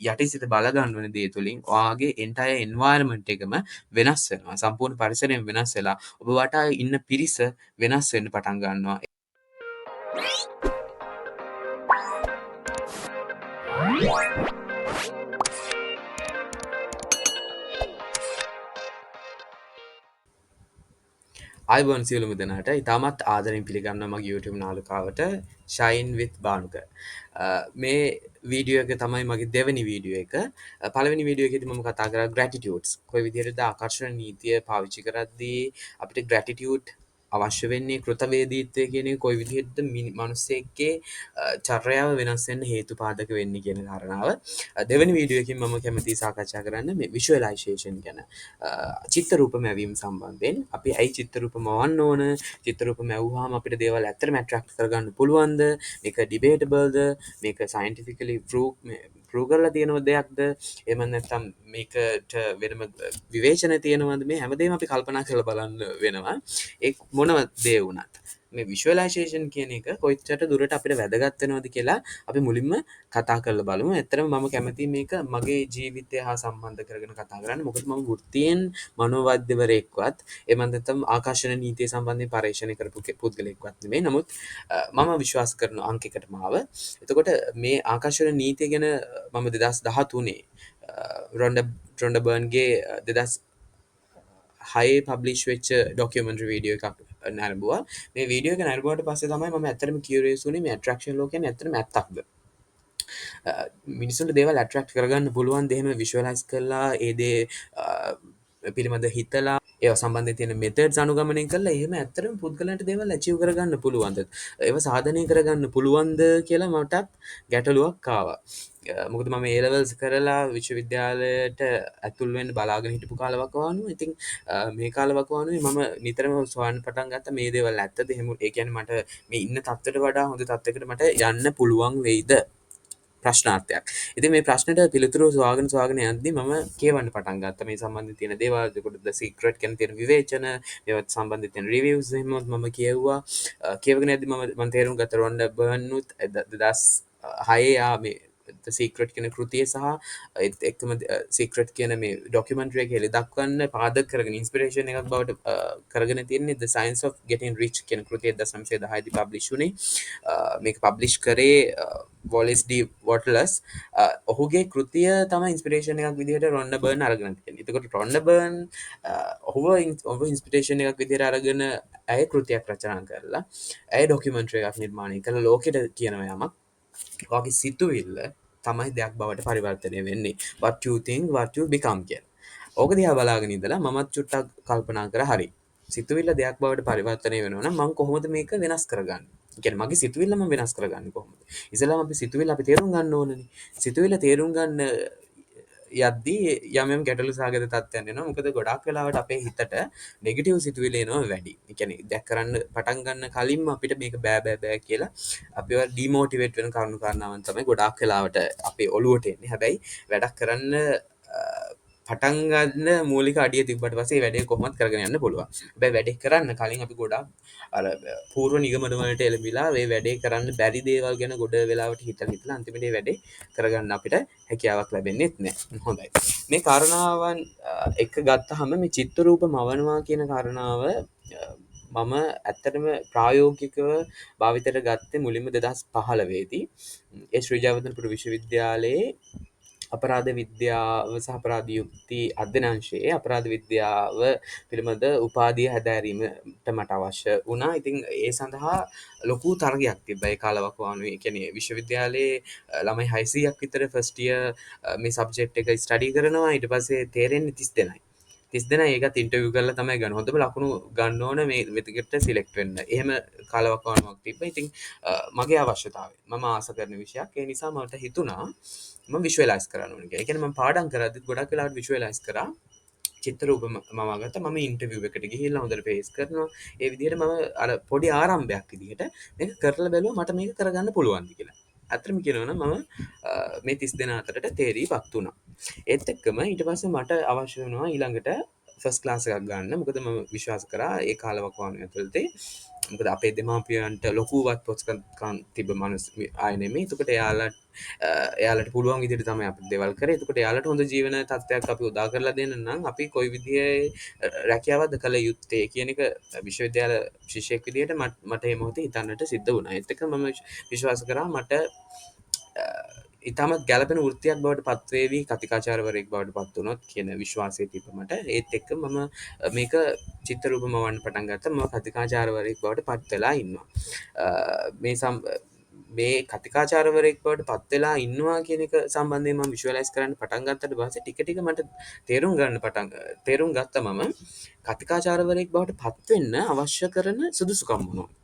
යටිසිත බලගන්වන දේ තුළින් ඔයාගේ එන්ටයර් එන්වයරන්මන්ට් එකම වෙනස් වෙනවා. සම්පූර්ණ පරිසරයම වෙනස් වෙලා ඔබ වටා ඉන්න පිරිස වෙනස් වෙන්න පටන් ගන්නවා. ආයුබෝවන් සියලුම දෙනාට ඉතාමත් ආදරෙන් පිළිගන්නවා මගේ YouTube නාලිකාවට Shine with Bhanuka. මේ වීඩියෝ එක තමයි මගේ දෙවෙනි වීඩියෝ එක. පළවෙනි වීඩියෝ එකේදී මම කතා කරා gratitudes. කොයි විදිහටද ආකර්ෂණ නීතිය පාවිච්චි කරද්දී අපිට gratitude අවශ්‍ය වෙන්නේ, කෘතවේදීත්වය කියන එක කොයි විදිහටද මිනිස්සෙක්ගේ චර්යාව වෙනස් වෙන්න හේතු පාදක වෙන්නේ කියන කාරණාව. දෙවෙනි වීඩියෝ එකකින් මම කැමතියි සාකච්ඡා කරන්න මේ විෂුවලයිසේෂන් ගැන. චිත්‍ර රූප මැවීම සම්බන්ධයෙන් අපි ඇයි චිත්‍ර රූප මවන්න ඕන, චිත්‍ර රූප මැව්වහම අපිට දේවල් ඇත්තටම ඇට්‍රැක්ට් කරගන්න පුළුවන්ද, මේක ඩිබේටබල්ද, මේක සයන්ටිෆිකලි ප්‍රූව් කරලා තියෙන දෙයක්ද, එහෙම නැත්නම් මේකට වෙනම විවේචන තියෙනවද, මේ හැමදේම අපි කල්පනා කරලා බලන්න වෙනවා. ඒ මොනම දේ වුණත් මේ විෂුවලයිසේෂන් කියන එක කොයිතරම් දුරට අපිට වැදගත් වෙනවද කියලා අපි මුලින්ම කතා කරලා බලමු. ඇත්තටම මම කැමතියි මේක මගේ ජීවිතය හා සම්බන්ධ කරගෙන කතා කරන්න. මොකද මම වෘත්තියෙන් මනෝවෛද්‍යවරයෙක්වත් එහෙම නැත්නම් ආකර්ෂණ නීතිය සම්බන්ධයෙන් පර්යේෂණ කරපු පුද්ගලයෙක්වත් නෙමෙයි. නමුත් මම විශ්වාස කරන අංකයකට මාව. එතකොට මේ ආකර්ෂණ නීතිය ගැන මම 2013 රොන්ඩා බර්න්ගේ 2006 පබ්ලිෂ් වෙච්ච ඩොකියුමන්ටරි වීඩියෝ එකක් නැරඹුවා. මේ වීඩියෝ එක නැරඹුවාට පස්සේ තමයි මම ඇත්තටම කියුරියස් වුණේ මේ ඇට්‍රැක්ෂන් ලෝ කියන්නේ ඇත්තටම ඇත්තක්ද? මිනිස්සුන්ට දේවල් ඇට්‍රැක්ට් කරගන්න පුළුවන් ද එහෙම විෂුවලයිස් කරලා ඒ දේ පිළිබඳ හිතලා ඒවා සම්බන්ධයෙන් තියෙන මෙතඩ්ස් අනුගමනය කරලා එහෙම ඇත්තටම පුද්ගලයන්ට දේවල් ඇචීව් කරගන්න පුළුවන්ද? ඒවා සාධනය කරගන්න පුළුවන්ද කියලා මටත් ගැටලුවක් ආවා. මොකද මම ඒ ලෙවල්ස් කරලා විශ්වවිද්‍යාලයට ඇතුල් වෙන්න බලාගෙන හිටපු කාලවකවානුව. ඉතින් මේ කාලවකවානුවේ මම නිතරම සොයන්න පටන් ගත්තා මේ දේවල් ඇත්තද? එහෙම ඒ කියන්නේ මට මේ ඉන්න තත්ත්වයට වඩා හොඳ තත්ත්වයකට මට යන්න පුළුවන් වෙයිද? ප්‍රශ්නාර්ථයක්. ඉතින් මේ ප්‍රශ්නෙට පිළිතුරු සොයාගෙන සොයාගෙන යද්දි මම කියවන්න පටන් ගත්තා මේ සම්බන්ධයෙන් තියෙන දේවල්. එතකොට The Secret ගැන තියෙන විවේචන, මේවත් සම්බන්ධයෙන් තියෙන රිවිව්ස් එහෙමත් මම කියවුවා. කියවගෙන යද්දි මම තේරුම් ගත්තා රොන්ඩා බර්නුත් 2006 මේ The Secret කියන කෘතිය සහ ඒත් එක්කම Secret කියන මේ ඩොකියුමන්ටරි එක හෙළි දක්වන්න පාදක කරගෙන ඉන්ස්පිරේෂන් එකක් බවට කරගෙන තියෙන්නේ The Science of Getting Rich කියන කෘතිය 1910 දී පබ්ලිෂ් වුණේ. මේක පබ්ලිෂ් කරේ Wallace D. Wattles. ඔහුගේ කෘතිය තමයි ඉන්ස්පිරේෂන් එකක් විදිහට රොන්ඩා බර්න් අරගෙන තියෙන්නේ. එතකොට රොන්ඩා බර්න් ඔහුව ඉන්ස්පිරේෂන් එකක් විදිහට අරගෙන ඇය කෘතියක් රචනා කරලා ඇය ඩොකියුමන්ටරි එකක් නිර්මාණය කරලා ලෝකෙට කියනවා යමක්. ඔයාගේ සිතුවිල්ල තමයි දෙයක් බවට පරිවර්තනය වෙන්නේ. What you think, what you become කියලා. ඕක දිහා බලාගෙන ඉඳලා මමත් චුට්ටක් කල්පනා කරා හරි. සිතුවිල්ල දෙයක් බවට පරිවර්තනය වෙනවා නම් මං කොහොමද මේක වෙනස් කරගන්නේ? ඒ කියන්නේ මගේ සිතුවිල්ල මම වෙනස් කරගන්නේ කොහොමද? ඉස්සෙල්ලාම අපි සිතුවිල්ල අපි තේරුම් ගන්න ඕනනේ. සිතුවිල්ල තේරුම් ගන්න යද්දී යම් යම් ගැටලු සහගත තත්ත්වයන් එනවා. මොකද ගොඩාක් වෙලාවට අපේ හිතට නෙගටිව් සිතුවිලි එනවා වැඩි. ඒ කියන්නේ දෙයක් කරන්න පටන් ගන්න කලින්ම අපිට මේක බෑ බෑ බෑ කියලා අපිව ඩිමෝටිවේට් වෙන කරුණු කාරණාවන් තමයි ගොඩාක් වෙලාවට අපේ ඔළුවට එන්නේ. හැබැයි වැඩක් කරන්න පටන් ගන්න මූලික අඩිය තිබ්බට පස්සේ ඒ වැඩේ කොහොමත් කරගෙන යන්න පුළුවන්. හැබැයි වැඩේ කරන්න කලින් අපි ගොඩාක් අර පූර්ව නිගමන වලට එළඹිලා මේ වැඩේ කරන්න බැරි දේවල් ගැන ගොඩ වෙලාවට හිතලා හිතලා අන්තිමට මේ වැඩේ කරගන්න අපිට හැකියාවක් ලැබෙන්නෙත් නෑ. හොඳයි. මේ කාරණාවන් එක ගත්තහම මේ චිත්‍ර රූප මවනවා කියන කාරණාව මම ඇත්තටම ප්‍රායෝගිකව භාවිතයට ගත්තේ මුලින්ම 2015 දී. ඒ ශ්‍රී ජයවර්ධනපුර විශ්වවිද්‍යාලයේ අපරාධ විද්‍යාව සහ අපරාධ යුක්ති අධ්‍යයනාංශයේ අපරාධ විද්‍යාව පිළිබඳ උපාධිය හැදෑරීමට මට අවශ්‍ය වුණා. ඉතින් ඒ සඳහා ලොකු තරගයක් තිබ්බා ඒ කාලවකවානුවේ. ඒ කියන්නේ විශ්වවිද්‍යාලයේ ළමයි 600ක් විතර ෆස්ට් ඉයර් මේ සබ්ජෙක්ට් එක ස්ටඩි කරනවා. ඊට පස්සේ තේරෙන්නේ 30 දෙනයි. 30 දෙනා ඒකත් ඉන්ටර්විව් කරලා තමයි ගන්න. හොඳම ලකුණු ගන්න ඕන මේ වෙතකට සිලෙක්ට් වෙන්න. එහෙම කාලවකවානුවක් තිබ්බා. ඉතින් මගේ අවශ්‍යතාවය මම ආස කරන විෂයක්. ඒ නිසා මට හිතුණා මම විෂුවලයිස් කරන්න ඕන කියලා. ඒ කියන්නේ මම පාඩම් කරද්දිත් ගොඩක් වෙලාවට විෂුවලයිස් කරා. චිත්‍ර රූප මම ගත්තා. මම ඉන්ටර්විව් එකට ගිහිල්ලා හොඳට ෆේස් කරනවා. ඒ විදිහට මම අර පොඩි ආරම්භයක් විදිහට මේක කරලා බැලුවා මට මේක කරගන්න පුළුවන්ද කියලා. ඇත්තටම කියනවා නම් මම මේ 30 දෙනා අතරට තේරීපත් වුණා. ඒත් එක්කම ඊට පස්සේ මට අවශ්‍ය වෙනවා ඊළඟට ෆස්ට් ක්ලාස් එකක් ගන්න. මොකද මම විශ්වාස කරා ඒ කාලවකවානුව ඇතුළතේ මොකද අපේ දෙමාපියන්ට ලොකුවත් පොත්කම් තිබ්බ මනුස්ස අය නෙමෙයි. එතකොට එයාලට පුළුවන් විදිහට තමයි අපි දේවල් කරේ. එතකොට එයාලට හොඳ ජීවන තත්ත්වයක් අපි උදා කරලා දෙන්න නම් අපි කොයි විදිහේ රැකියාවක්ද කළ යුත්තේ කියන එක විශ්වවිද්‍යාල ශිෂ්‍යයෙක් විදිහට මට මේ මොහොතේ හිතන්නට සිද්ධ වුණා. ඒත් එක්ක මම විශ්වාස කරා මට ඉතාමත් ගැළපෙන වෘත්තියක් බවට පත්වේවි කතිකාචාර්යවරයෙක් බවට පත් වුණොත් කියන විශ්වාසය තිබ්බ මට. ඒත් එක්ක මම මේක චිත්‍රරූප මවන්න පටන් ගත්තා. මම කතිකාචාර්යවරයෙක් බවට පත් වෙලා ඉන්නවා. මේ කතිකාචාර්යවරයෙක් බවට පත් වෙලා ඉන්නවා කියන එක සම්බන්ධයෙන් මම විෂුවලයිස් කරන්න පටන් ගත්තට පස්සේ ටික ටික මට තේරුම් ගන්න පටන් තේරුම් ගත්තා මම කතිකාචාර්යවරයෙක් බවට පත් වෙන්න අවශ්‍ය කරන සුදුසුකම් මොනවද?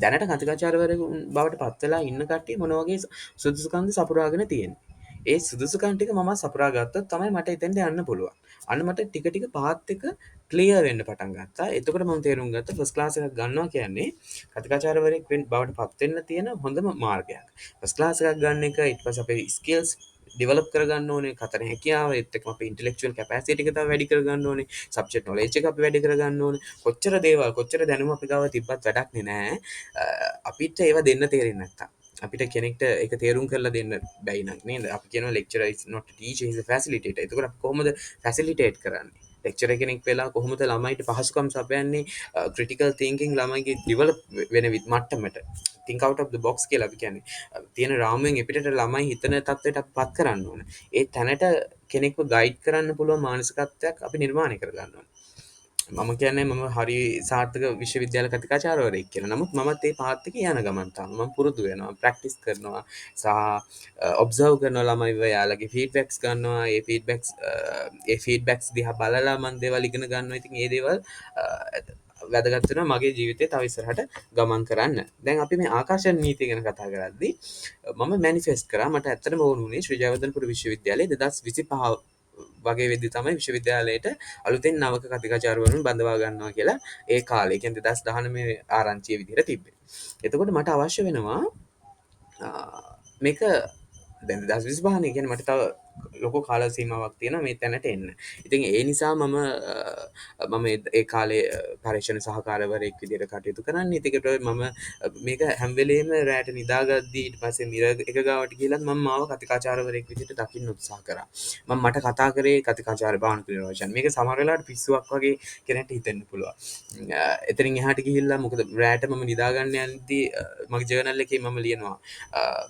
දැනට කතිකාචාර්යවරයෙක් බවට පත් වෙලා ඉන්න කට්ටිය මොන වගේ සුදුසුකම්ද සපුරාගෙන තියෙන්නේ? ඒ සුදුසුකම් ටික මම සපුරා ගත්තොත් තමයි මට එතෙන්ට යන්න පුළුවන්. අන්න මට ටික ටික පාත් එක ක්ලියර් වෙන්න පටන් ගත්තා. එතකොට මම තේරුම් ගත්තා ෆස්ට් ක්ලාස් එකක් ගන්නවා කියන්නේ කතිකාචාර්යවරයෙක් බවට පත් වෙන්න තියෙන හොඳම මාර්ගයක්. ෆස්ට් ක්ලාස් එකක් ගන්න එක, ඊට පස්සේ අපේ ස්කිල්ස් ඩෙවලොප් කරගන්න ඕනේ, කතන හැකියාව, ඒත් එක්කම අපේ ඉන්ටෙලෙක්චුවල් කැපැසිටි එක තව වැඩි කරගන්න ඕනේ, සබ්ජෙක්ට් නොලෙජ් එක අපි වැඩි කරගන්න ඕනේ. කොච්චර දේවල්, කොච්චර දැනුම අපි ගාව තිබ්බත් වැඩක් නෑ. අපිට ඒවා දෙන්න තේරෙන්නේ නැත්තම්. අපිට කෙනෙක්ට ඒක තේරුම් කරලා දෙන්න බැයි නම් නේද? අපි කියනවා lecturer is not a teacher, he is a facilitator. එතකොට අපි කොහොමද ෆැසිලිටේට් කරන්නේ? ලෙක්චරර් කෙනෙක් වෙලා කොහොමද ළමයිට පහසුකම් සපයන්නේ ක්‍රිටිකල් තින්කින් ළමයිගේ ඩෙවලොප් වෙන මට්ටමට? Think out of the box කියලා අපි කියන්නේ. තියෙන රාමුවෙන් එපිටට ළමයි හිතන තත්ත්වයට අපි පත් කරන්න ඕන. ඒ තැනට කෙනෙක්ව ගයිඩ් කරන්න පුළුවන් මානසිකත්වයක් අපි නිර්මාණය කරගන්න ඕන. මම කියන්නේ මම හරි සාර්ථක විශ්වවිද්‍යාල කතිකාචාර්යවරයෙක් කියලා. නමුත් මමත් ඒ පාත් එකේ යන ගමන් තාම මම පුරුදු වෙනවා, ප්‍රැක්ටිස් කරනවා සහ ඔබ්සර්ව් කරනවා ළමයිව, එයාලගේ ෆීඩ්බැක්ස් ගන්නවා. ඒ ෆීඩ්බැක්ස් දිහා බලලා මම දේවල් ඉගෙන ගන්නවා. ඉතින් ඒ දේවල් වැදගත් වෙනවා මගේ ජීවිතේ තව ඉස්සරහට ගමන් කරන්න. දැන් අපි මේ ආකර්ෂණ නීතිය ගැන කතා කරද්දී මම මැනිෆෙස්ට් කරා. මට ඇත්තටම ඕන වුණේ ශ්‍රී ජයවර්ධනපුර විශ්වවිද්‍යාලයේ 2025 වගේ වෙද්දි තමයි විශ්වවිද්‍යාලයට අලුතෙන් නවක කතිකාචාර්යවරුන් බඳවා ගන්නවා කියලා ඒ කාලේ. ඒ කියන්නේ 2019 ආරංචිය විදිහට තිබ්බේ. එතකොට මට අවශ්‍ය වෙනවා මේක දැන් 2025 නේ. කියන්නේ මට තව ලොකු කාල සීමාවක් තියෙනවා මේ තැනට එන්න. ඉතින් ඒ නිසා මම මම ඒ කාලේ පරීක්ෂණ සහකාරවරයෙක් විදිහට කටයුතු කරන්නේ. ඉතින් ඒකට මම මේක හැම වෙලේම රැට නිදාගද්දී ඊට පස්සේ මිරර් එක ගාවට ගිහලත් මම මාව කතිකාචාර්යවරයෙක් විදිහට දකින්න උත්සාහ කරා. මම මට කතා කරේ කතිකාචාර්ය භානුක නිරෝෂන්. මේක සමහර වෙලාවට පිස්සුවක් වගේ කෙනෙක්ට හිතෙන්න පුළුවන්. එතනින් එහාට ගිහිල්ලා මොකද රැට මම නිදාගන්න යද්දී මගේ ජර්නල් එකේ මම ලියනවා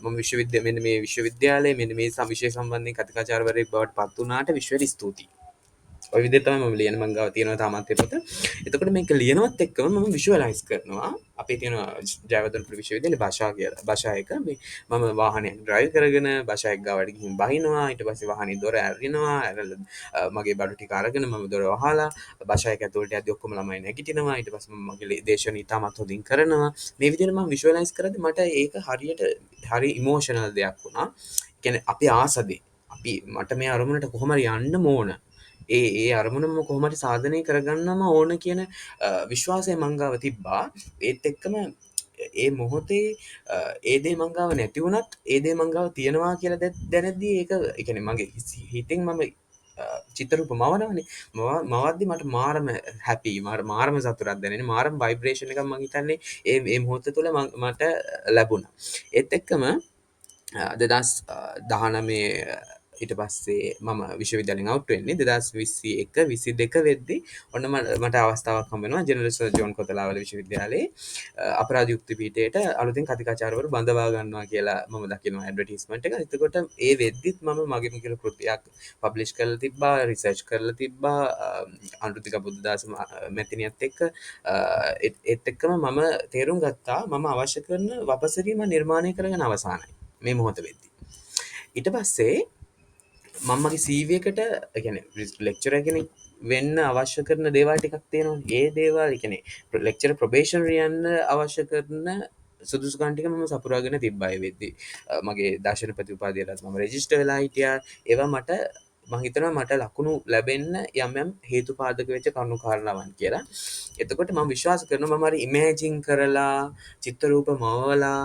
මම මෙන්න මේ විශ්වවිද්‍යාලයේ මෙන්න මේ විෂය සම්බන්ධයෙන් කතිකාචාර්යවරයෙක් බවට පත් වුණාට විශ්වයට ස්තුතියි. ඔය විදිහට තමයි මම ලියන්නේ. මං ගාව තියෙනවා තාමත් ඒ පොත. එතකොට මේක ලියනවත් එක්කම මම විෂුවලයිස් කරනවා. අපේ තියෙන ජයවර්ධනපුර විශ්වවිද්‍යාලේ භාෂා කියලා. භාෂා එක මේ මම වාහනයක් ඩ්‍රයිව් කරගෙන භාෂා එක ගාවට ගිහින් බහිනවා. ඊට පස්සේ වාහනේ දොර ඇරිනවා. ඇරලා මගේ බඩු ටික අරගෙන මම දොර වහලා භාෂා එක ඇතුළට යද්දි ඔක්කොම ළමයි නැගිටිනවා. ඊට පස්සේ මම මගේ දේශන ඉතාමත් හොඳින් කරනවා. මේ විදිහට මම විෂුවලයිස් කරද්දි මට ඒක හරියට හරි ඉමෝෂනල් දෙයක් වුණා. ඒ කියන්නේ අපි ආසදේ. අපි මට මේ අරමුණට කොහොම හරි යන්න ඕන. ඒ අරමුණ මම කොහොම හරි සාධනය කරගන්නම ඕන කියන විශ්වාසය මං ගාව තිබ්බා. ඒත් එක්කම ඒ මොහොතේ ඒ දේ මං ගාව නැති වුණත් ඒ දේ මං ගාව තියෙනවා කියලා දැනෙද්දී ඒක ඒ කියන්නේ මගේ හිතෙන් මම චිත්‍රරූප මවනවනේ. මවද්දි මට මාරම හැපි, මාරම සතුටක් දැනෙන්නේ, මාරම වයිබ්‍රේෂන් එකක් මං හිතන්නේ ඒ මොහොත තුළ මට ලැබුණා. ඒත් එක්කම 2019 ඊට පස්සේ මම විශ්වවිද්‍යාලයෙන් අවුට් වෙන්නේ 2021 22 වෙද්දි ඔන්න මට අවස්ථාවක් හම්බ වෙනවා ජෙනරල් සර් ජෝන් කොතලාවල විශ්වවිද්‍යාලයේ අපරාධ යුක්ති පීඨයට අලුතෙන් කතිකාචාර්යවරු බඳවා ගන්නවා කියලා මම දකිනවා ඇඩ්වර්ටයිස්මන්ට් එක. එතකොට ඒ වෙද්දිත් මම මගේම කියලා කෘතියක් පබ්ලිෂ් කරලා තිබ්බා, රිසර්ච් කරලා තිබ්බා, අනුරුද්ධික බුද්ධදාස මැතිණියත් එක්ක. ඒත් එක්කම මම තේරුම් ගත්තා මම අවශ්‍ය කරන වපසරිය මම නිර්මාණය කරගෙන අවසానයි මේ මොහොත වෙද්දි. ඊට පස්සේ මම මගේ CV එකට, ඒ කියන්නේ ලෙක්චරර් කෙනෙක් වෙන්න අවශ්‍ය කරන දේවල් ටිකක් තියෙනවනේ. ඒ දේවල්, ඒ කියන්නේ ලෙක්චරර් ප්‍රොබේෂනරි යන්න අවශ්‍ය කරන සුදුසුකම් ටික මම සපුරාගෙන තිබ්බා ඒ වෙද්දි. මගේ දර්ශනපති උපාධියටත් මම රෙජිස්ටර් වෙලා හිටියා. ඒවා මං හිතනවා මට ලකුණු ලැබෙන්න යම් යම් හේතුපාදක වෙච්ච කරුණු කාරණාවන් කියලා. එතකොට මම විශ්වාස කරනවා මම හරි ඉමේජින් කරලා චිත්‍රරූප මවලා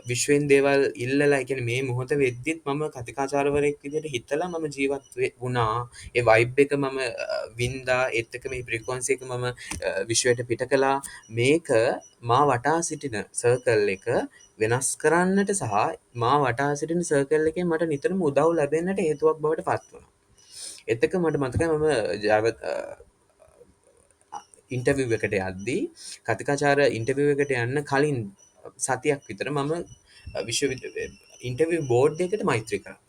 විශ්වයෙන් දේවල් ඉල්ලලා, ඒ කියන්නේ මේ මොහොත වෙද්දිත් මම කතිකාචාරවරයෙක් විදිහට හිතලා මම ජීවත් වුණා. ඒ වයිබ් එක මම වින්දා. ඒත් එක්ක මේ ෆ්‍රීකවන්සි එක මම විශ්වයට පිට කළා. මේක මා වටා සිටින සර්කල් එක වෙනස් කරන්නට සහ මා වටා සිටින සර්කල් එකෙන් මට නිතරම උදව් ලැබෙන්නට හේතුවක් බවට පත් වුණා. ඒත් එක්ක මට මතකයි මම ඉන්ටර්විව් එකට යද්දී, කතිකාචාර ඉන්ටර්විව් එකට යන්න කලින් සතියක් විතර මම විශ්වවිද්‍යාල ඉන්ටර්විව් බෝඩ් එකට මෛත්‍රී කරා.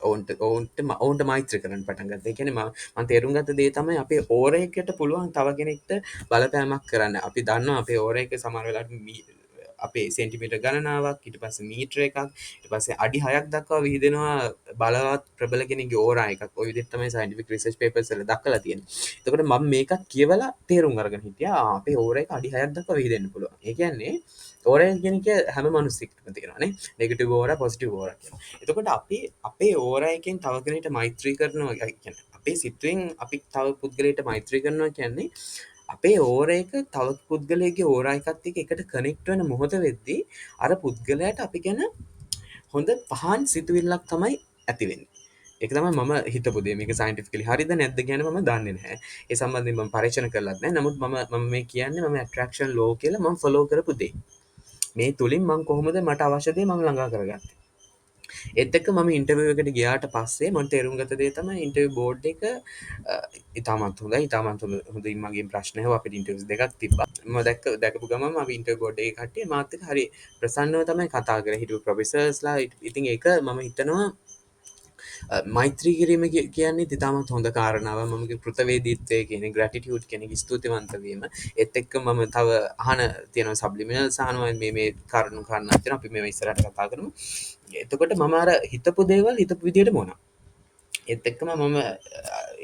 ඔවුන්ට ඔවුන්ට ඔවුන්ට මෛත්‍රී කරන්න පටන් ගත්තා. ඒ කියන්නේ මම තේරුම් ගත්ත දේ තමයි අපේ ඕරා එකට පුළුවන් තව කෙනෙක්ට බලපෑමක් කරන්න. අපි දන්නවා අපේ ඕරා එක සමහර වෙලාවට අපේ සෙන්ටිමීටර් ගණනාවක්, ඊට පස්සේ මීටර එකක්, ඊට පස්සේ අඩි 6ක් දක්වා විහිදෙනවා බලවත් ප්‍රබල කෙනෙක්ගේ ඕරා එකක්. ඔය විදිහට තමයි සයන්ටිෆික් රිසර්ච් පේපර්ස් වල දක්වලා තියෙන්නේ. එතකොට මම මේකත් කියවලා තේරුම් අරගෙන හිටියා අපේ ඕරා එක අඩි 6ක් දක්වා විහිදෙන්න පුළුවන්. ඒ කියන්නේ ඕරා එක කියන එක හැම මිනිස්සෙක්ටම තියෙනවා නේ. නෙගටිව් ඕරා, පොසිටිව් ඕරා කියලා. එතකොට අපි අපේ ඕරා එකෙන් තව කෙනෙක්ට මෛත්‍රී කරනවා කියන්නේ, අපේ සිතුවෙන් අපි තව පුද්ගලයෙක්ට මෛත්‍රී කරනවා කියන්නේ, අපේ ඕරා එක තව පුද්ගලයෙක්ගේ ඕරා එකත් එක්ක එකට කනෙක්ට් වෙන මොහොත වෙද්දී අර පුද්ගලයාට අපි ගැන හොඳ පහන් සිතුවිල්ලක් තමයි ඇති වෙන්නේ. ඒක තමයි මම හිතපු දේ. මේක සයන්ටිෆිකලි හරිද නැද්ද කියන මම දන්නේ නැහැ. ඒ සම්බන්ධයෙන් මම පරීක්ෂණ කරලත් නැහැ. නමුත් මම මම මේ කියන්නේ මම ඇට්‍රැක්ෂන් ලෝ කියලා මම ෆලෝ කරපු දේ. මේ තුලින් මම කොහොමද මට අවශ්‍ය දේ මම ළඟා කරගත්තේ. ඒත් එක්ක මම ඉන්ටර්විව් එකට ගියාට පස්සේ මම තේරුම් ගත්ත දේ තමයි ඉන්ටර්විව් බෝඩ් එක ඉතාමත් හොඳයි. ඉතාමත් හොඳින් මගෙන් ප්‍රශ්න ඇහුවා. අපිට ඉන්ටර්විව්ස් දෙකක් තිබ්බා. මම දැකපු ගමන්ම අපි ඉන්ටර්විව් බෝඩ් එකේ කට්ටිය මාත් එක්ක හරි ප්‍රසන්නව තමයි කතා කරේ. හිටපු ප්‍රොෆෙසර්ස්ලා. ඉතින් ඒක මම හිතනවා මෛත්‍රී කිරීම කියන්නේ ඉතාමත් හොඳ කාරණාවක්. මම කෘතවේදීත්වය කියන්නේ ග්‍රැටිටියුඩ් කියන එක, ස්තුතිවන්ත වීම. ඒත් එක්ක මම තව අහන තියෙනවා සබ්ලිමිනල්ස් අහනවා, මේ මේ කරුණු කාරණා තියෙනවා. අපි මේවා ඉස්සරහට කතා කරමු. එතකොට මම අර හිතපු දේවල් හිතපු විදිහටම වුණා. ඒත් එක්කම මම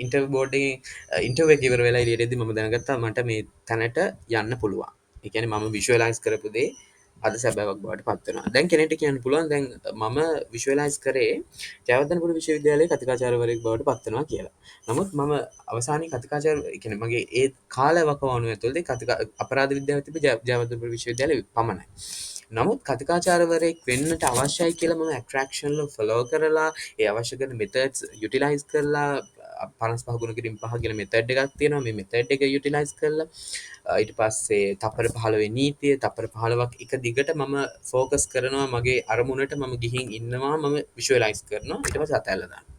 ඉන්ටර්විව් බෝඩ් එකෙන් ඉන්ටර්විව් එක ඉවර වෙලා එළියට එද්දි මම දැනගත්තා මට මේ තැනට යන්න පුළුවන්. ඒ කියන්නේ මම විෂුවලයිස් කරපු දේ අද සැබෑවක් බවට පත් වෙනවා. දැන් කෙනෙක්ට කියන්න පුළුවන් දැන් මම විෂුවලයිස් කරේ ජයවර්ධනපුර විශ්වවිද්‍යාලයේ කතිකාචාර්යවරයෙක් බවට පත් වෙනවා කියලා. නමුත් මම අවසානයේ කතිකාචාර්ය, ඒ කියන්නේ මගේ ඒ කාල වකවානුව ඇතුළතදී කතිකා අපරාධ විද්‍යාව තිබ්බ ජයවර්ධනපුර විශ්වවිද්‍යාලයේ පමණයි. නමුත් කතිකාචාර්යවරයෙක් වෙන්නට අවශ්‍යයි කියලා මම ඇට්‍රැක්ෂන් ලෝ ෆලෝ කරලා, ඒ අවශ්‍ය කරන මෙතඩ්ස් යුටිලයිස් කරලා, 55 ගුණ කිරීම 5 කියන මෙතඩ් එකක් තියෙනවා. මේ මෙතඩ් එක යුටිලයිස් කරලා, ඊට පස්සේ තප්පර 15 නීතිය, තප්පර 15ක් එක දිගට මම ෆෝකස් කරනවා මගේ අරමුණට, මම ගිහින් ඉන්නවා, මම විෂුවලයිස් කරනවා, ඊට පස්සේ අතහැරලා දානවා.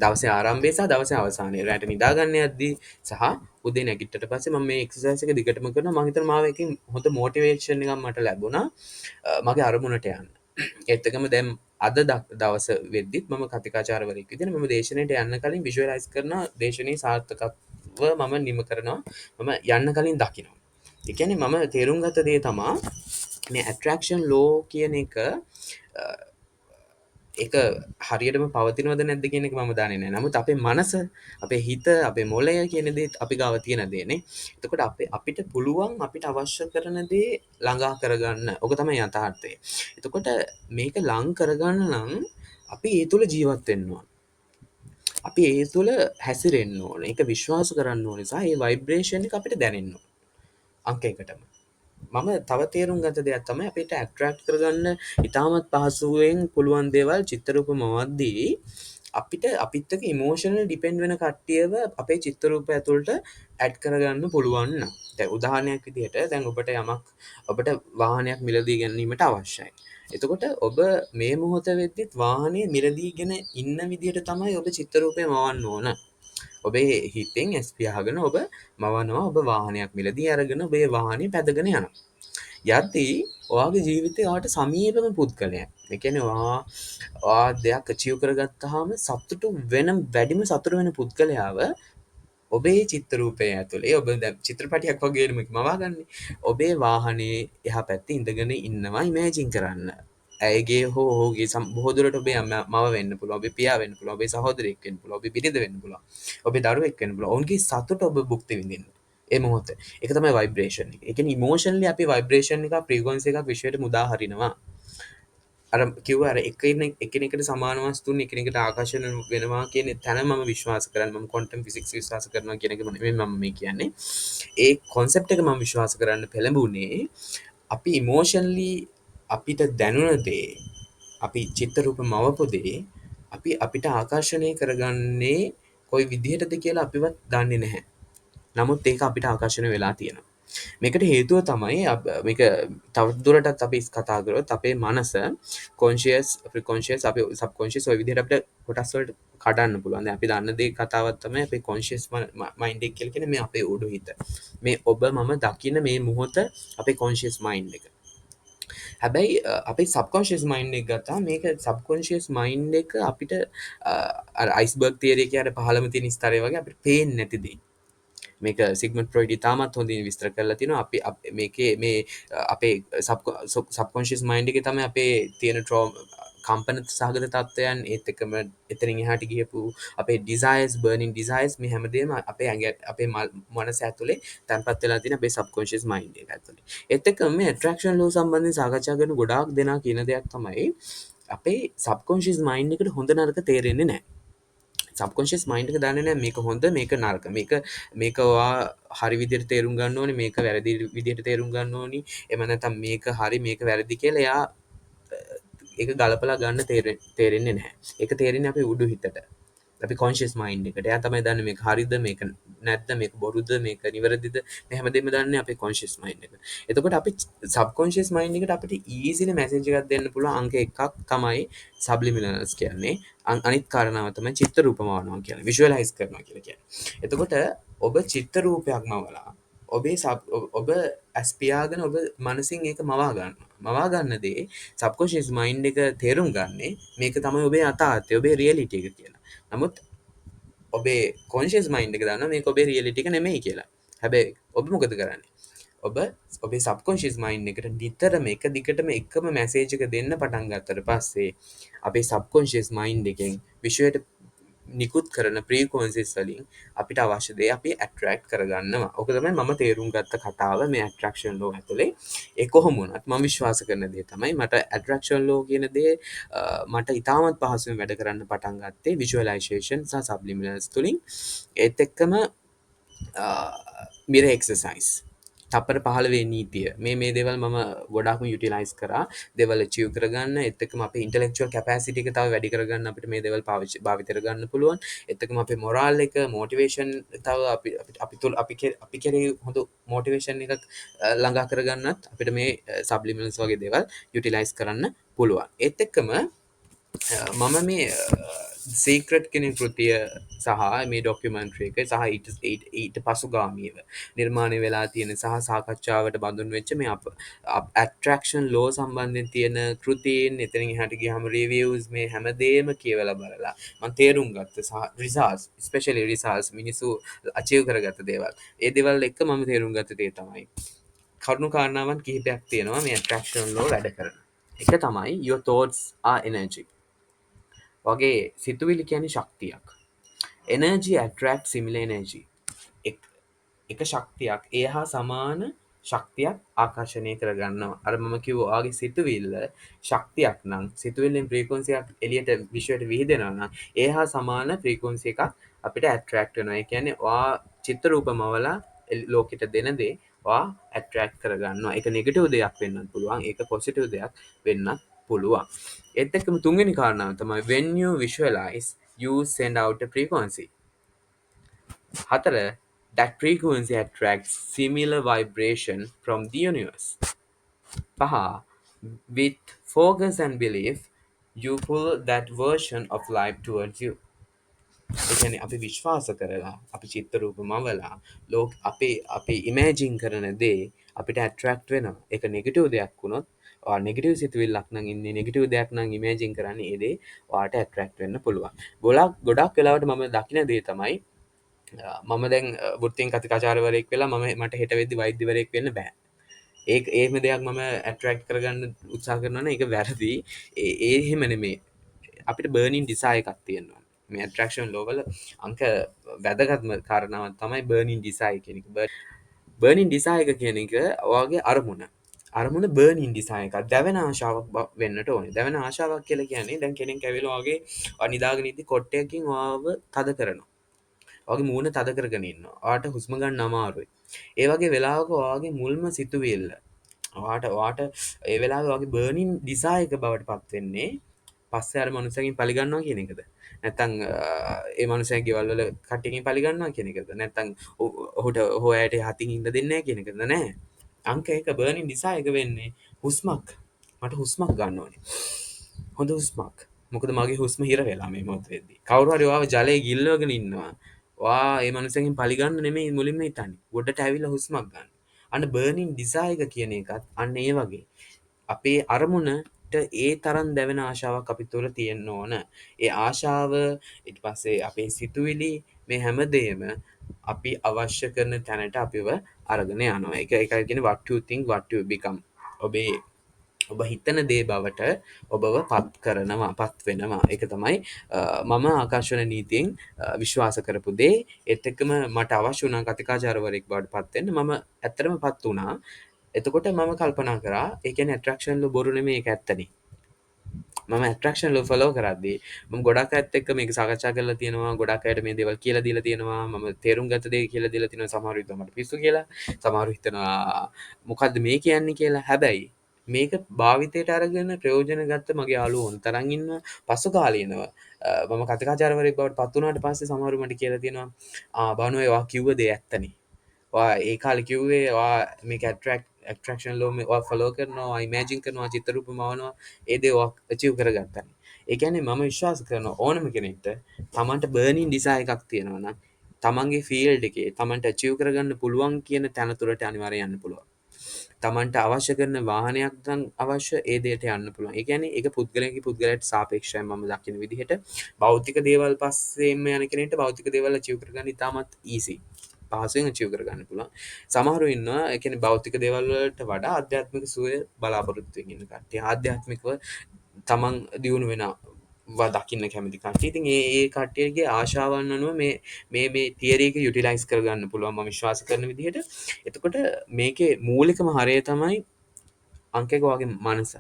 දවසේ ආරම්භය සහ දවසේ අවසානය, රැට නිදා ගන්න යද්දී සහ උදේ නැගිට්ටට පස්සේ මම මේ එක්සර්සයිස් එක දිගටම කරනවා. මම හිතනවා මාව එකකින් හොඳ මොටිවේෂන් එකක් මට ලැබුණා මගේ අරමුණට යන්න. ඒත් එක්කම දැන් අද දවස වෙද්දිත් මම කතිකාචාර්යවරයෙක් විදිහට මම දේශනයට යන්න කලින් විෂුවලයිස් කරනවා, දේශනේ සාර්ථකත්ව මම නිම කරනවා, මම යන්න කලින් දකිනවා. ඒ කියන්නේ මම තේරුම් ගත්ත දේ තමා මේ ඇට්‍රැක්ෂන් ලෝ කියන එක, ඒක හරියටම පවතිනවද නැද්ද කියන එක මම දන්නේ නැහැ. නමුත් අපේ මනස, අපේ හිත, අපේ මොළය කියන දේ අපි ගාව තියෙන දේ නේ. එතකොට අපිට පුළුවන් අපිට අවශ්‍ය කරන දේ ළඟා කරගන්න. ඔක තමයි යථාර්ථය. එතකොට මේක ලං කරගන්න නම් අපි ඒ තුල ජීවත් වෙන්න ඕන. අපි ඒ තුල හැසිරෙන්න ඕන. ඒක විශ්වාස කරන්න ඕන සහ ඒ වයිබ්‍රේෂන් එක අපිට දැනෙන්න ඕන. අංක එකටම. මම තව තේරුම් ගත දෙයක් තමයි අපිට ඇට්‍රැක්ට් කරගන්න ඉතාමත් පහසුවෙන් පුළුවන් දේවල් චිත්‍රරූප මවද්දී අපිට අපිත් එක්ක ඉමෝෂනල් ඩිපෙන්ඩ් වෙන කට්ටියව අපේ චිත්‍රරූප ඇතුළට ඇඩ් කරගන්න පුළුවන් නම්. දැන් උදාහරණයක් විදිහට දැන් ඔබට යමක්, ඔබට වාහනයක් මිලදී ගැනීමට අවශ්‍යයි. එතකොට ඔබ මේ මොහොත වෙද්දිත් වාහනේ මිලදීගෙන ඉන්න විදිහට තමයි ඔබ චිත්‍රරූපය මවන්න ඕන. ඔබේ හිතෙන් ඇස් පියාගෙන ඔබ මවනවා, ඔබ වාහනයක් මිලදී අරගෙන ඔබේ වාහනේ පැදගෙන යනවා. යද්දී ඔයාගේ ජීවිතේ ඔයාට සමීපම පුද්ගලයා. ඒ කියන්නේ ඔයා ඔයා දෙයක් අචීව් කරගත්තාම සතුටු වෙන, වැඩිම සතුටු වෙන පුද්ගලයාව ඔබේ චිත්‍රරූපය ඇතුලේ, ඔබ දැන් චිත්‍රපටයක් වගේ මවාගන්නේ. ඔබේ වාහනේ එහා පැත්තේ ඉඳගෙන ඉන්නවා ඉමේජින් කරන්න. ඇයගේ හෝ ඔහුගේ, බොහෝ දුරට ඔබේ මව වෙන්න පුළුවන්, ඔබේ පියා වෙන්න පුළුවන්, ඔබේ සහෝදරයෙක් වෙන්න පුළුවන්, ඔබේ බිරිඳ වෙන්න පුළුවන්, ඔබේ දරුවෙක් වෙන්න පුළුවන්. ඔවුන්ගේ සතුට ඔබ භුක්ති විඳින්න. ඒ මොහොත. ඒක තමයි වයිබ්‍රේෂන් එක. ඒ කියන්නේ ඉමෝෂනලි අපි වයිබ්‍රේෂන් එකක්, ෆ්‍රීකවන්සි එකක් විශ්වයට මුදා හරිනවා. අර කිව්වා අර එකිනෙකට සමාන වස්තුන් එකිනෙකට ආකර්ෂණ වෙනවා කියන තැන මම විශ්වාස කරන්නේ. මම ක්වොන්ටම් ෆිසික්ස් විශ්වාස කරනවා කියන එක නෙමෙයි මම මේ කියන්නේ. ඒ කොන්සෙප්ට් එක මම විශ්වාස කරන්න පෙළඹුණේ අපි ඉමෝෂනලි අපිට දැනුණ දේ, අපි චිත්‍ර රූප මවපු දේ අපි අපිට ආකර්ෂණය කරගන්නේ කොයි විදිහටද කියලා අපිවත් දන්නේ නැහැ. නමුත් ඒක අපිට ආකර්ෂණය වෙලා තියෙනවා. මේකට හේතුව තමයි මේක තව දුරටත් අපි කතා කරොත් අපේ මනස කොන්ෂියස්, ප්‍රිකොන්ෂියස්, අපි සබ්කොන්ෂියස් ඔය විදිහට අපිට කොටස් වලට කඩන්න පුළුවන්. දැන් අපි දන්න දේ කතාවක් තමයි අපේ කොන්ෂියස් මයින්ඩ් එක කියලා කියන්නේ මේ අපේ උඩු හිත. මේ ඔබ මම දකින මේ මොහොත අපේ කොන්ෂියස් මයින්ඩ් එක. හැබැයි අපේ සබ්කොන්ෂියස් මයින්ඩ් එක ගත්තාම මේක සබ්කොන්ෂියස් මයින්ඩ් එක අපිට අර අයිස්බර්ග් තියරි එකේ අර පහළම තියෙන ස්තරය වගේ අපිට පේන්නේ නැති දේ. මේක සිග්මන්ඩ් ෆ්‍රොයිඩ් ඉතාමත් හොඳින් විස්තර කරලා තිනවා. අපි මේකේ මේ අපේ සබ්කොන්ෂියස් මයින්ඩ් එකේ තමයි අපේ තියෙන කම්පන සහගත තත්ත්වයන්, ඒත් එක්කම එතනින් එහාට ගියපු අපේ ඩිසයර්ස්, බර්නින් ඩිසයර්ස්, මේ හැමදේම අපේ ඇඟ අපේ මනස ඇතුලේ තැන්පත් වෙලා තියෙන අපේ සබ්කොන්ෂියස් මයින්ඩ් එක ඇතුලේ. ඒත් එක්කම මේ ඇට්‍රැක්ෂන් ලෝ සම්බන්ධයෙන් සාකච්ඡා කරන ගොඩාක් දෙනා කියන දෙයක් තමයි අපේ සබ්කොන්ෂියස් මයින්ඩ් එකට හොඳ නරක තේරෙන්නේ නැහැ. සබ්කොන්ෂියස් මයින්ඩ් එක දන්නේ නැහැ මේක හොඳ මේක නරක, මේක මේක ඔයා හරි විදිහට තේරුම් ගන්න ඕනේ, මේක වැරදි විදිහට තේරුම් ගන්න ඕනි, එහෙම නැත්නම් මේක හරි මේක වැරදි කියලා එයා ඒක ගලපලා ගන්න තේරෙන්නේ නැහැ. ඒක තේරෙන්නේ අපේ උඩු හිතට, අපි කොන්ෂියස් මයින්ඩ් එකට. එයා තමයි දන්නේ මේක හරිද මේක නැද්ද, මේක බොරුද මේක නිවැරදිද, මේ හැමදේම දන්නේ අපේ කොන්ෂියස් මයින්ඩ් එක. එතකොට අපි සබ්කොන්ෂියස් මයින්ඩ් එකට අපිට ඊසිලි මැසේජ් එකක් දෙන්න පුළුවන් අංක එකක් තමයි සබ්ලිමිනල්ස් කියන්නේ. අනිත් කාරණාව තමයි චිත්‍ර රූප මවනවා කියන්නේ, විෂුවලයිස් කරනවා කියලා කියන්නේ. එතකොට ඔබ චිත්‍ර රූපයක් මවලා ඔබේ ඔබ ඇස් පියාගෙන ඔබ මනසින් ඒක මවා ගන්නවා. මවා ගන්න දේ සබ්කොන්ෂියස් මයින්ඩ් එක තේරුම් ගන්නේ මේක තමයි ඔබේ යථාර්ථය, ඔබේ රියැලිටි එක කියලා. නමුත් ඔබේ කොන්ෂියස් මයින්ඩ් එක දන්නවා මේක ඔබේ රියැලිටි එක නෙමෙයි කියලා. හැබැයි ඔබ මොකද කරන්නේ? ඔබ ඔබේ සබ්කොන්ෂියස් මයින්ඩ් එකට නිතරම එක දිගටම එකම මැසේජ් එක දෙන්න පටන් ගත්තට පස්සේ අපේ සබ්කොන්ෂියස් මයින්ඩ් එකෙන් විශ්වයට නිකුත් කරන ෆ්‍රීකවන්සිස් වලින් අපිට අවශ්‍ය දේ අපි ඇට්‍රැක්ට් කරගන්නවා. ඔක තමයි මම තේරුම් ගත්ත කතාව මේ ඇට්‍රැක්ෂන් ලෝ ඇතුලේ. ඒ කොහොම වුණත් මම විශ්වාස කරන දේ තමයි මට ඇට්‍රැක්ෂන් ලෝ කියන දේ මට ඉතාමත් පහසුවෙන් වැඩ කරන්න පටන් ගත්තේ විෂුවලයිසේෂන් සහ සබ්ලිමිනල්ස් තුලින්. ඒත් එක්කම මිරර් එක්සර්සයිස්, තප්පර 15 නීතිය, මේ මේ දේවල් මම ගොඩාක්ම යුටිලයිස් කරා දේවල් ඇචීව් කරගන්න. ඒත් එක්කම අපේ ඉන්ටෙලෙක්චුවල් කැපැසිටි එක තව වැඩි කරගන්න අපිට මේ දේවල් භාවිත කරගන්න පුළුවන්. ඒත් එක්කම අපේ මොරාල් එක, මොටිවේෂන් තව අපි අපි තුල අපි අපි කෙරෙහි හොඳ මොටිවේෂන් එකක් ළඟා කරගන්නත් අපිට මේ සබ්ලිමිනල්ස් වගේ දේවල් යුටිලයිස් කරන්න පුළුවන්. ඒත් එක්කම මම මේ සීක්‍රට් කියන කෘතිය සහ මේ ඩොකියුමන්ටරි එක සහ ඊට ඊට ඊට පසුගාමීව නිර්මාණය වෙලා තියෙන සහ සාකච්ඡාවට බඳුන් වෙච්ච මේ අප ඇට්‍රැක්ෂන් ලෝ සම්බන්ධයෙන් තියෙන කෘතීන්, එතනින් එහාට ගියාම රිවිව්ස්, මේ හැමදේම කියවලා බලලා මං තේරුම් ගත්ත සහ රිසල්ට්ස්, ස්පෙෂලි රිසල්ට්ස්, මිනිස්සු අචීව් කරගත්ත දේවල්, ඒ දේවල් එක්ක මම තේරුම් ගත්ත දේ තමයි කරුණු කාරණාවන් කිහිපයක් තියෙනවා මේ ඇට්‍රැක්ෂන් ලෝ වැඩ කරන. එක තමයි your thoughts are energy. වගේ සිතුවිලි කියන්නේ ශක්තියක්. Energy attract similar energy. එක එක ශක්තියක් ඒ හා සමාන ශක්තියක් ආකර්ෂණය කරගන්නවා. අර මම කිව්වා ඔයාගේ සිතුවිල්ල ශක්තියක් නම්, සිතුවිල්ලෙන් ෆ්‍රීකවන්සි එකක් එළියට විශ්වයට විහිදෙනවා නම්, ඒ හා සමාන ෆ්‍රීකවන්සි එකක් අපිට ඇට්‍රැක්ට් වෙනවා. ඒ කියන්නේ ඔයා චිත්‍ර රූප මවලා ලෝකෙට දෙන දේ ඔයා ඇට්‍රැක්ට් කරගන්නවා. ඒක නෙගටිව් දෙයක් වෙන්නත් පුළුවන්. ඒක පොසිටිව් දෙයක් වෙන්නත් පුළුවන්. ඒත් එක්කම තුන්වෙනි කාරණාව තමයි when you visualize, you send out a frequency. හතර, that frequency attracts similar vibration from the universe. පහ, with focus and belief, you pull that version of life towards you. ඒ කියන්නේ අපි විශ්වාස කරලා, අපි චිත්‍ර රූප මවලා ලෝක අපේ අපි ඉමේජින් කරන දේ අපිට ඇට්‍රැක්ට් වෙනවා. ඒක නෙගටිව් දෙයක් වුණොත්, ඔයා නෙගටිව් සිතුවිල්ලක් නම් ඉන්නේ, නෙගටිව් දෙයක් නම් ඉමේජින් කරන්නේ, ඒ දේ ඔයාට ඇට්‍රැක්ට් වෙන්න පුළුවන්. ගොඩක් ගොඩක් වෙලාවට මම දකින දේ තමයි මම දැන් වෘත්තීන් කතිකාචාර්යවරයෙක් වෙලා මම මට හෙට වෙද්දි වෛද්‍යවරයෙක් වෙන්න බෑ. ඒක එහෙම දෙයක් මම ඇට්‍රැක්ට් කරගන්න උත්සාහ කරනවා නම් ඒක වැරදි. ඒ ඒ එහෙම නෙමෙයි. අපිට බර්නින් ඩිසයර් එකක් තියෙනවා. මේ ඇට්‍රැක්ෂන් ලෝ වල අංක වැදගත්ම කාරණාවක් තමයි බර්නින් ඩිසයර් කියන එක. බර්නින් ඩිසයර් එක කියන එක ඔයාගේ අරමුණ. අරමුණ බර්නින් ඩිසයර් එකක්. දැවෙන ආශාවක් වෙන්නට ඕනේ. දැවෙන ආශාවක් කියලා කියන්නේ දැන් කෙනෙක් ඇවිල්ලා ඔයාගේ ඔයා නිදාගෙන ඉද්දි කොට්ටයකින් ඔයාව තද කරනවා. ඔයාගේ මූණ තද කරගෙන ඉන්නවා. ඔයාට හුස්ම ගන්න අමාරුයි. ඒ වගේ වෙලාවක ඔයාගේ මුල්ම සිතුවිල්ල ඔයාට ඔයාට ඒ වෙලාවේ ඔයාගේ බර්නින් ඩිසයර් එක බවට පත් වෙන්නේ පස්සේ අර මනුස්සයගෙන් පලි ගන්නවා කියන එකද? නැත්තම් ඒ මනුස්සයාගේ ගෙවල් වල කට්ටියකින් පලි ගන්නවා කියන එකද? නැත්තම් ඔහුට ඔහු ඇයට යහතින් ඉන්න දෙන්නේ නැහැ කියන එකද? නෑ. අංක එක බර්නින් ඩිසයර් එක වෙන්නේ හුස්මක්. මට හුස්මක් ගන්න ඕනේ. හොඳ හුස්මක්. මොකද මගේ හුස්ම හිර වෙලා මේ මොහොත වෙද්දී. කවුරු හරි ඔයාව ජලයේ ගිල්ලවගෙන ඉන්නවා. ඔයා ඒ මනුස්සයගෙන් පලි ගන්න නෙමෙයි මුලින්ම හිතන්නේ. ගොඩට ඇවිල්ලා හුස්මක් ගන්න. අන්න බර්නින් ඩිසයර් එක කියන එකත් අන්න ඒ වගේ. අපේ අරමුණට ඒ තරම් දැවෙන ආශාවක් අපි තුළ තියෙන්න ඕන. ඒ ආශාව, ඊට පස්සේ අපේ සිතුවිලි, මේ හැමදේම අපි අවශ්‍ය කරන තැනට අපිව අරගෙන යනවා. ඒකයි කියන්නේ what you think, what you become. ඔබ හිතන දේ බවට ඔබව පත් කරනවා, පත් වෙනවා. ඒක තමයි මම ආකර්ෂණ නීතියෙන් විශ්වාස කරපු දේ. ඒත් එක්කම මට අවශ්‍ය වුණා කතිකාචාරවරයෙක් බවට පත් වෙන්න. මම ඇත්තටම පත් වුණා. එතකොට මම කල්පනා කරා, ඒ කියන්නේ ඇට්‍රැක්ෂන් ලෝ බොරු නෙමෙයි, ඒක ඇත්තනේ. මම ඇට්‍රැක්ෂන් ලෝ ෆලෝ කරද්දී මම ගොඩක් අයත් එක්ක මේක සාකච්ඡා කරලා තියෙනවා. ගොඩක් අයට මේ දේවල් කියලා දීලා තියෙනවා. මම තේරුම් ගත්ත දේ කියලා දීලා තියෙනවා. සමහරු හිතනවා මට පිස්සු කියලා. සමහරු හිතනවා මොකද්ද මේ කියන්නේ කියලා. හැබැයි මේක භාවිතයට අරගෙන ප්‍රයෝජන ගත්ත මගේ යාළුවෝ ඕන තරම් ඉන්නවා. පසු කාලීනව මම කතිකාචාරවරයෙක් බවට පත් වුණාට පස්සේ සමහරු මට කියලා තියෙනවා, ආ බානු ඔයා කිව්ව දේ ඇත්තනේ. ඔයා ඒ කාලේ කිව්වේ ඔයා මේක ඇට්‍රැක්ෂන් ලෝ ඔයා ෆලෝ කරනවා, ඔයා ඉමේජින් කරනවා, චිත්‍ර රූප මවනවා, ඒ දේ ඔයා අචීව් කරගත්තානේ. ඒ කියන්නේ මම විශ්වාස කරනවා ඕනම කෙනෙක්ට තමන්ට බර්නින් ඩිසයර් එකක් තියෙනවා නම් තමන්ගේ ෆීල්ඩ් එකේ තමන්ට අචීව් කරගන්න පුළුවන් කියන තැන තුළට අනිවාර්යයෙන් යන්න පුළුවන්. තමන්ට අවශ්‍ය කරන වාහනයක් නම් අවශ්‍ය ඒ දෙයට යන්න පුළුවන්. ඒ කියන්නේ ඒක පුද්ගලයාගේ පුද්ගලයාට සාපේක්ෂයි මම දකින විදිහට. භෞතික දේවල් පස්සේම යන කෙනෙක්ට භෞතික දේවල් අචීව් කරගන්න ඉතාමත් ඊසි. පහසුවෙන් අචීව් කරගන්න පුළුවන්. සමහරු ඉන්නවා ඒ කියන්නේ භෞතික දේවල් වලට වඩා ආධ්‍යාත්මික සුවය බලාපොරොත්තු වෙමින් ඉන්න කට්ටිය. ආධ්‍යාත්මිකව තමන් දියුණු වෙනවා දකින්න කැමති කට්ටිය. ඉතින් ඒ ඒ කට්ටියගේ ආශාවන් අනුව මේ මේ මේ තියරි එක යුටිලයිස් කරගන්න පුළුවන් මම විශ්වාස කරන විදිහට. එතකොට මේකේ මූලිකම හරය තමයි අංක එක ඔයාගේ මනස.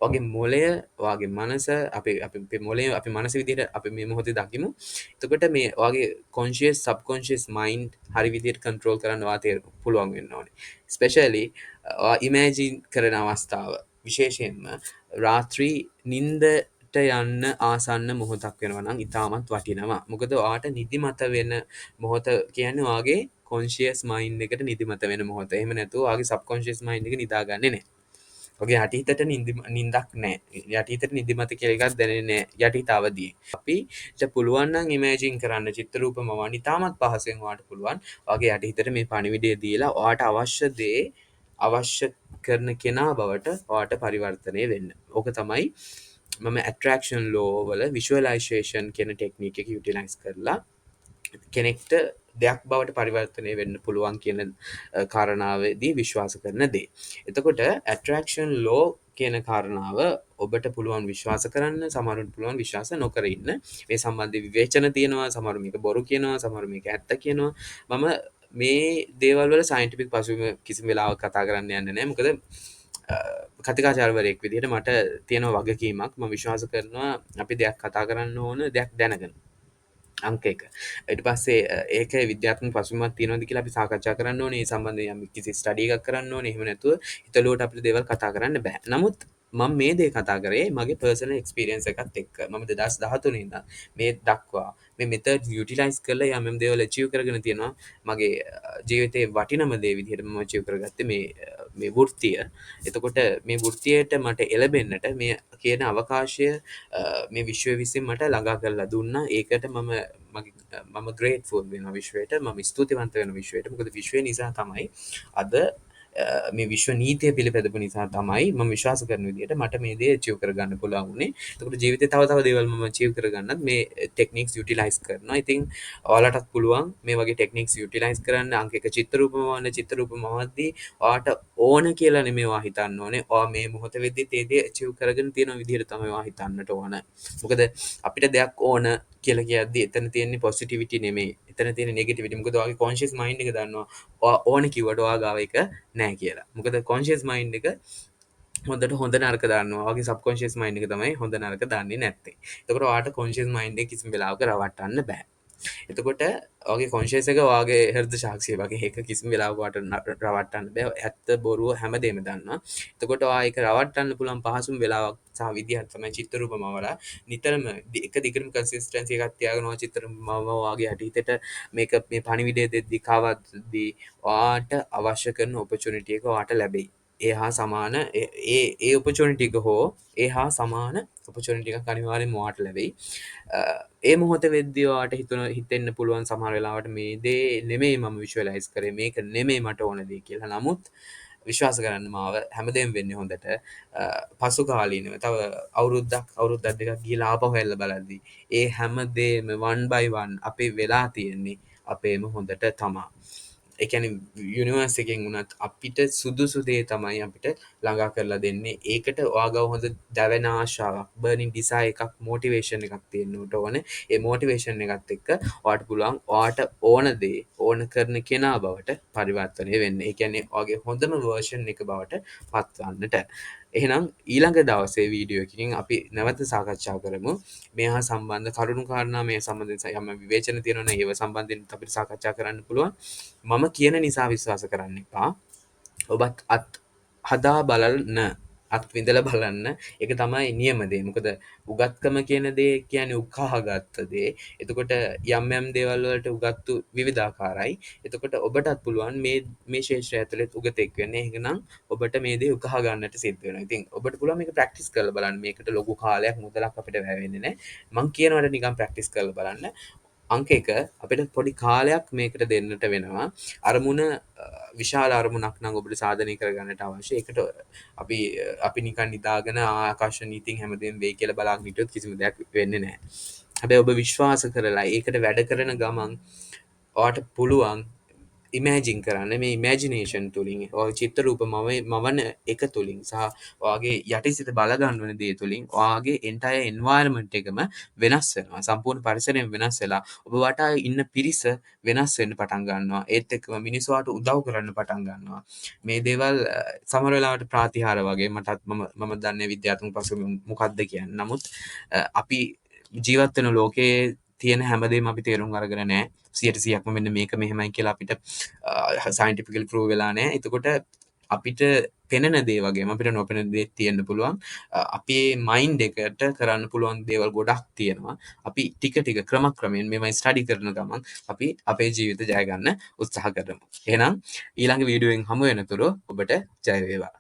ඔයාගේ මොළය, ඔයාගේ මනස, අපේ අපේ මොළය අපි මනස විදිහට අපි මේ මොහොතේ දකිමු. එතකොට මේ ඔයාගේ කොන්ෂියස් සබ්කොන්ෂියස් මයින්ඩ් හරි විදිහට කන්ට්‍රෝල් කරන්න ඔයා පුළුවන් වෙන්න ඕනේ. ස්පෙෂලි ඔයා ඉමේජින් කරන අවස්ථාව, විශේෂයෙන්ම රාත්‍රී නින්දට යන්න ආසන්න මොහොතක් වෙනවා නම් ඉතාමත් වටිනවා. මොකද ඔයාට නිදිමත වෙන මොහොත කියන්නේ ඔයාගේ කොන්ෂියස් මයින්ඩ් එකට නිදිමත වෙන මොහොත. එහෙම නැතුව ඔයාගේ සබ්කොන්ෂියස් මයින්ඩ් එක නිදාගන්නේ නැහැ. ඔගේ යටිහිතට නින්දක් නෑ. යටිහිතට නිදිමත කියලා එකක් දැනෙන්නේ නෑ යටිහිත අවදියේ. අපිට පුළුවන් නම් ඉමේජින් කරන්න, චිත්‍ර රූප මවන්න ඉතාමත් පහසුවෙන් ඔයාට පුළුවන්. ඔයාගේ යටිහිතට මේ පණිවිඩය දීලා ඔයාට අවශ්‍ය දේ අවශ්‍ය කරන කෙනා බවට ඔයාට පරිවර්තනය වෙන්න. ඕක තමයි මම ඇට්‍රැක්ෂන් ලෝ වල විෂුවලයිසේෂන් කියන ටෙක්නික් එක යුටිලයිස් කරලා කෙනෙක්ට දෙයක් බවට පරිවර්තනය වෙන්න පුළුවන් කියන කාරණාවේදී විශ්වාස කරන දේ. එතකොට ඇට්‍රැක්ෂන් ලෝ කියන කාරණාව ඔබට පුළුවන් විශ්වාස කරන්න, සමහරුන්ට පුළුවන් විශ්වාස නොකර ඉන්න. මේ සම්බන්ධ විවේචන තියෙනවා, සමහරු මේක බොරු කියනවා, සමහරු මේක ඇත්ත කියනවා. මම මේ දේවල් වල සයන්ටිෆික් පසුබිම කිසිම වෙලාවක කතා කරන්න යන්නේ නැහැ. මොකද කතිකාචාර්යවරයෙක් විදිහට මට තියෙන වගකීමක්. මම විශ්වාස කරනවා අපි දෙයක් කතා කරන්න ඕන දෙයක් දැනගෙන. අංක එක. ඊට පස්සේ ඒකේ විද්‍යාත්මක පසුබිමක් තියෙනවද කියලා අපි සාකච්ඡා කරන්න ඕනේ. ඒ සම්බන්ධයෙන් යම් කිසි ස්ටඩි එකක් කරන්න ඕනේ. එහෙම නැතුව හිතලුවට අපිට දේවල් කතා කරන්න බෑ. නමුත් මම මේ දේ කතා කරේ මගේ පර්සනල් එක්ස්පීරියන්ස් එකත් එක්ක. මම 2013 ඉඳන් මේ දක්වා මේ මෙතඩ්ස් යුටිලයිස් කරලා යම් යම් දේවල් ඇචීව් කරගෙන තියෙනවා. මගේ ජීවිතේ වටිනම දේ විදිහට මම ඇචීව් කරගත්තේ මේ මේ වෘත්තිය. එතකොට මේ වෘත්තියට මට එළඹෙන්නට මේ කියන අවකාශය මේ විශ්වය විසින් මට ළඟා කරලා දුන්නා. ඒකට මම මගේ මම ග්‍රේට්ෆුල් වෙනවා විශ්වයට. මම ස්තුතිවන්ත වෙනවා විශ්වයට. මොකද විශ්වය නිසා තමයි අද මේ විශ්ව නීතිය පිළිපැදපු නිසා තමයි මම විශ්වාස කරන විදිහට මට මේ දේ ඇචීව් කරගන්න පුළුවන් වුණේ. එතකොට ජීවිතේ තව තව දේවල් මම ඇචීව් කරගන්නත් මේ ටෙක්නික්ස් යුටිලයිස් කරනවා. ඉතින් ඔයාලටත් පුළුවන් මේ වගේ ටෙක්නික්ස් යුටිලයිස් කරන්න. අංක එක චිත්‍ර රූප මවන්න. චිත්‍ර රූප මවද්දී ඔයාට ඕන කියලා නෙමෙයි ඔයා හිතන්න ඕනේ. ඔයා මේ මොහොත වෙද්දිත් ඒ දේ ඇචීව් කරගෙන තියෙන විදිහට තමයි ඔයා හිතන්නට ඕන. මොකද අපිට දෙයක් ඕන කියලා කියද්දි එතන තියෙන්නේ පොසිටිවිටි නෙමෙයි. එතන තියෙන නෙගටිවිටි. මොකද ඔයාගේ කොන්ෂියස් මයින්ඩ් එක දන්නවා ඔයා ඕන කිව්වට ඔයා ගාව එක නෑ කියලා. මොකද කොන්ෂියස් මයින්ඩ් එක හොඳට හොඳ නරක දන්නවා. ඔයාගේ සබ්කොන්ෂියස් මයින්ඩ් එක තමයි හොඳ නරක දන්නේ නැත්තේ. එතකොට ඔයාට කොන්ෂියස් මයින්ඩ් එක කිසිම වෙලාවක රවට්ටන්න බෑ. එතකොට ඔයාගේ කොන්ෂියස් එක ඔයාගේ හෘද සාක්ෂිය වගේ. ඒක කිසිම වෙලාවක ඔයාට රවට්ටන්න බෑ. ඇත්ත බොරුව හැමදේම දන්නවා. එතකොට ඔයා ඒක රවට්ටන්න පුළුවන් පහසුම වෙලාවක් සහ විදිහක් තමයි චිත්‍ර රූප මවලා නිතරම එක දිගටම කන්සිස්ටන්සි එකක් තියාගෙන ඔයා චිත්‍ර මව ඔයාගේ යටිහිතට මේක මේ පණිවිඩය දෙද්දි කවද්දි ඔයාට අවශ්‍ය කරන ඔපචුනිටි එක ඔයාට ලැබෙයි. ඒ හා සමාන ඒ ඒ ඒ ඔපචුනිටි එක හෝ ඒ හා සමාන ඔපචුනිටි එකක් අනිවාර්යෙන්ම ඔයාට ලැබෙයි. ඒ මොහොත වෙද්දී ඔයාට හිතෙන්න පුළුවන් සමහර වෙලාවට මේ දේ නෙමෙයි මම විෂුවලයිස් කරේ, මේක නෙමෙයි මට ඕන දේ කියලා. නමුත් විශ්වාස කරන්න මාව, හැමදේම වෙන්නේ හොඳට. පසු කාලීනව තව අවුරුද්දක් අවුරුද්දක් දෙකක් ගිහලා ආපහු හැරිලා බලද්දී ඒ හැමදේම one by one අපේ වෙලා තියෙන්නේ අපේම හොඳට තමා. ඒ කියන්නේ යුනිවර්ස් එකෙන් වුණත් අපිට සුදුසු දේ තමයි අපිට ළඟා කරලා දෙන්නේ. ඒකට ඔයා ගාව හොඳ දැවෙන ආශාවක්, බර්නින් ඩිසයර් එකක්, මොටිවේෂන් එකක් තියෙන්න ඕනේ. ඒ මොටිවේෂන් එකත් එක්ක ඔයාට පුළුවන් ඔයාට ඕන දේ ඕන කරන කෙනා බවට පරිවර්තනය වෙන්න. ඒ කියන්නේ ඔයාගේ හොඳම වර්ෂන් එක බවට පත්වන්නට. එහෙනම් ඊළඟ දවසේ වීඩියෝ එකකින් අපි නැවත සාකච්ඡා කරමු. මේ හා සම්බන්ධ කරුණු කාරණා, මේ සම්බන්ධයෙන් යම් විවේචන තියෙනවා නම් ඒව සම්බන්ධයෙන් අපිට සාකච්ඡා කරන්න පුළුවන්. මම කියන නිසා විශ්වාස කරන්න එපා. ඔබත් අත් හදා බලන්න, අත් විඳලා බලන්න. ඒක තමයි නියම දේ. මොකද උගත්කම කියන දේ කියන්නේ උකහාගත්ත දේ. එතකොට යම් යම් දේවල් වලට උගත්තු විවිධාකාරයි. එතකොට ඔබටත් පුළුවන් මේ මේ ක්ෂේත්‍රය ඇතුළත් උගතෙක් වෙන්න. එහෙනම් ඔබට මේ දේ උකහා ගන්නට සිද්ධ වෙනවා. ඉතින් ඔබට පුළුවන් මේක ප්‍රැක්ටිස් කරලා බලන්න. මේකට ලොකු කාලයක් මුදලක් අපිට වැය වෙන්නේ නැහැ. මං කියනවට නිකන් ප්‍රැක්ටිස් කරලා බලන්න. අංක 1, අපිට පොඩි කාලයක් මේකට දෙන්නට වෙනවා. අරමුණ විශාල අරමුණක් නම් ඔබට සාධනය කරගන්නට අවශ්‍ය. ඒකට අපි අපි නිකන් නිදාගෙන ආකාශ නීතියෙන් හැමදේම වෙයි කියලා බලාගෙන හිටියොත් කිසිම දෙයක් වෙන්නේ නැහැ. හැබැයි ඔබ විශ්වාස කරලා ඒකට වැඩ කරන ගමන් ඔයාට පුළුවන් ඉමෑජින් කරන්න. මේ ඉමෑජිනේෂන් තුලින්, ඔයාගේ චිත්‍ර රූප මවන එක තුලින් සහ ඔයාගේ යටිසිත බලගන්වන දේ තුලින් ඔයාගේ එන්ටයර් එන්වයරන්මන්ට් එකම වෙනස් වෙනවා. සම්පූර්ණ පරිසරයම වෙනස් වෙලා ඔබ වටා ඉන්න පිරිස වෙනස් වෙන්න පටන් ගන්නවා. ඒත් එක්කම මිනිස්සු ඔයාට උදව් කරන්න පටන් ගන්නවා. මේ දේවල් සමහර වෙලාවට ප්‍රාතිහාර වගේ මටත් මම මම දන්නේ විද්‍යාත්මක පසුබිම මොකක්ද කියන්නේ. නමුත් අපි ජීවත් වෙන ලෝකයේ තියෙන හැමදේම අපි තේරුම් අරගෙන නැහැ. 100%ක්ම මෙන්න මේක මෙහෙමයි කියලා අපිට සයන්ටිෆිකලි ප්‍රූව් වෙලා නැහැ. එතකොට අපිට පෙනෙන දේ වගේම අපිට නොපෙනෙන දේ තියෙන්න පුළුවන්. අපේ මයින්ඩ් එකට කරන්න පුළුවන් දේවල් ගොඩක් තියෙනවා. අපි ටික ටික ක්‍රමක්‍රමයෙන් මේවයි ස්ටඩි කරන ගමන් අපි අපේ ජීවිත ජය ගන්න උත්සාහ කරමු. එහෙනම් ඊළඟ වීඩියෝ එකෙන් හමු වෙනතුරු ඔබට ජය වේවා.